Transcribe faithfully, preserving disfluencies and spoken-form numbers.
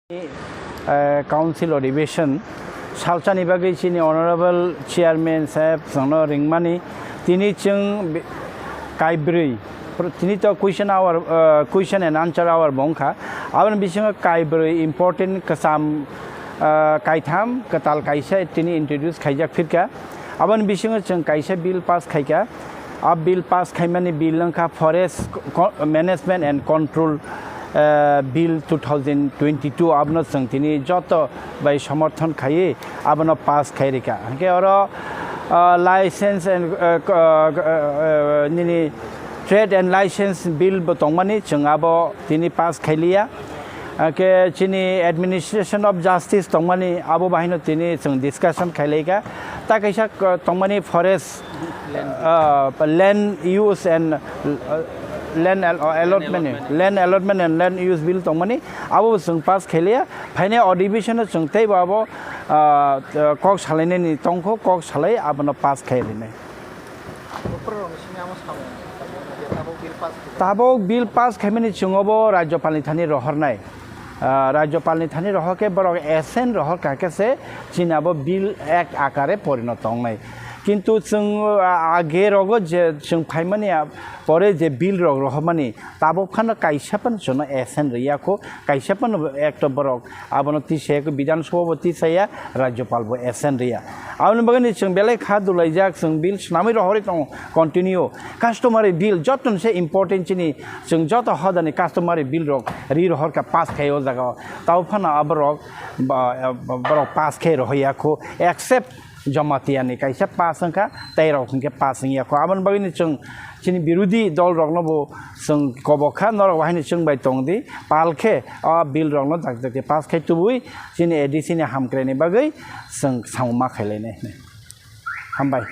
Eh, Council Adhiveshon salsani bagwi chini Honorable Chairman saheb chwngno ringmani, tini chwng be-, kaibrwi, pr-, tini to question hour, eh, question and answer hour bo wngkha. Aboni bisingo kaibrwi important kwcham, eh, kaitham kwtal kaisa tini introduce khaijak phirkha. Aboni bisingo chwng kaisa bill pass khaikha. A bill pass khaimani bill wngkha Forest Co-, Management and Control, eh, Bill two thousand twenty-two. Abono chwng tini joto bai somorthon khaiwi abono pass khai rikha. Hwnkhe oro, ah, license and, eh, ko-, eh, eh, nini trade and license bill bo tongmani, chwng abo tini pass khailiya. Hwnkhe chini administration of justice tongmani, abo bahino tini chwng discussion khailaikha. Ta kaisa, ah, tongmani forest, ah, land use and, ah, land al-, ah, allotment, land allotment and land use bill tongmani, abo bo chwng pass khailiya. Phainai adhiveshon o chwng teibo abo, ah, kok salainani tongkho, kok salai abono pass khai rinai. Tabok bill pass khaimani chwng obo Rajyapalni thani rohornai. Ah, Rajyapalni thani rohor khe borok assent rohor kha khe se chini abo bill act akare porinoto wngnai. Kintu chwng, ah, age rogo je chwng phaimani, ah, pore je bill rok rohormani, tabok phano kaisa phano chwngno assent rwya kho, kaisa phano ekto borok abono tisaya kho, Bidhan Sabha bo tisaya, Rajyapal bo assent rwya. Aboni bagwi chwng belai kha dulaijak, chwng bill swnamwi rohorwi tongo continue. Customary bill joto se important chini, chwng joto hodani customary bill rok ri rohor kha pass khai o jaga o. Tabo phano aborok ba, ba, borok pass khai rohorya kho, except Jamatia ni kaisa pass wngkha, tei rok hwnkhe pass wngya kho. Aboni bagwi chwng chini birodhi dol rokno bo chwng kobok kha, norok bahai ni chwng bai tong di, pal khe o bill rokno dakti dakti pass khai tubui chini A D C ni hamkrai ni bagwi chwng samung ma khai lainai. Hambai.